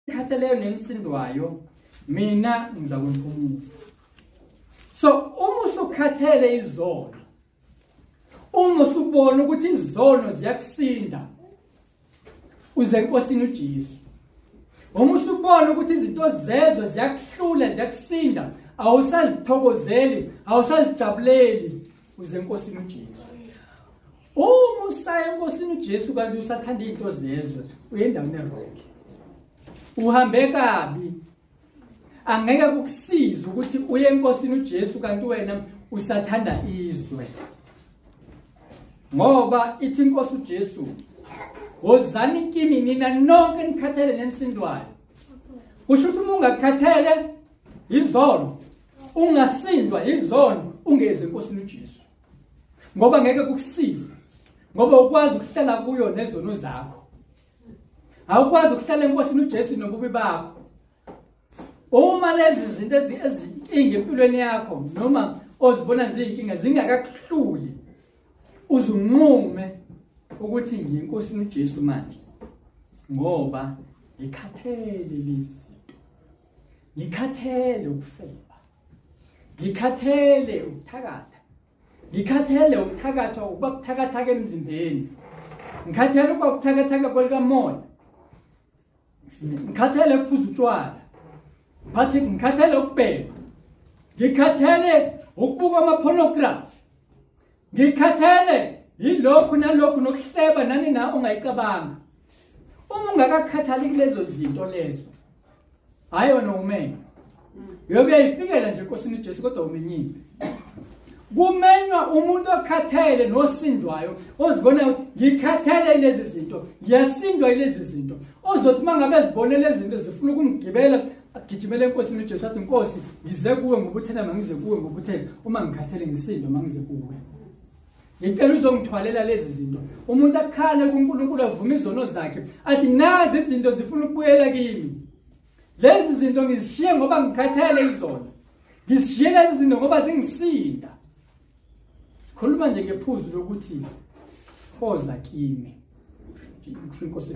Enikhatheleyo nenisindwayo, mina ngizakuniphumuza. So uma usukhathele izono, uma usubona ukuthi izono ziyakusinda, uze enkosini uJesu. Uma usubona ukuthi izinto zezwe ziyakuhlula, ziyakusinda, awusazithokozeli, awusazijabuleli, uze enkosini uJesu. Uma usaya enkosini uJesu kanti usathanda izinto zezwe, uye endaweni eronke. Uhambe kabi. Angeke kukusize ukuthi uye enkosini uJesu kanti wena usathanda izwe. Ngoba ithi inkosi uJesu, wozani kimi nina nonke nikhathele nenisindwayo. Kusho ukuthi uma ungakhathele izono, ungasindwa izono, ungezi enkosini uJesu. Ngoba ngeke kukusize. Ngoba ukwazi ukuhlala kuyo nezono zakho. Awukwazi ukuhlala enkosini uJesu nobubi bakho. Uma lezi zinto ezinkinga empilweni yakho noma ozibona ziyinkinga zingakakuhluli, uzunqume ukuthi ngiyinkosini uJesu manje ngoba ngikhathele lezi zinto, ngikhathele ukufeba, ngikhathele ukuthakatha, ngikhathele ukuthakathwa, ukuba buthakathaka emzimbeni, ngikhathele ukuba buthakathaka kwelikamoya, ngikhathele ukuphuza utshwala, mphathi, ngikhathele ukubhema, ngikhathele ukubuka ama-pornography, ngikhathele yilokhu nalokhu nokuhleba nani na ongayicabanga. Uma ungakakhathali kulezo zinto lezo, hhayi wena umenywa. Uyobe uyayifikela nje enkosini uJesu kodwa umenyiwe. Kumenywa umuntu okhathele nosindwayo, ozibona ngikhathele lezi zinto, ngiyasindwa lezi zinto, ozothi uma ngabe ezibone lezi zinto zifuna ukumgibela, agijimele enkosini uJesu athi, Nkosi, ngize kuwe ngobuthena, mangize kuwe ngobuthena, uma ngikhathele ngisindwa mangize kuwe, ngicela uzongithwalela lezi zinto. Umuntu akhale kuNkulunkulu, avume izono zakhe, athi nazi izinto zifuna ukubuyela kimi, lezi zinto ngizishiye ngoba ngikhathele izona, ngizishiye lezi zinto ngoba zingisinda. Khuluma nje ngephuzu lokuthi hoza kimi, kusho inkosi.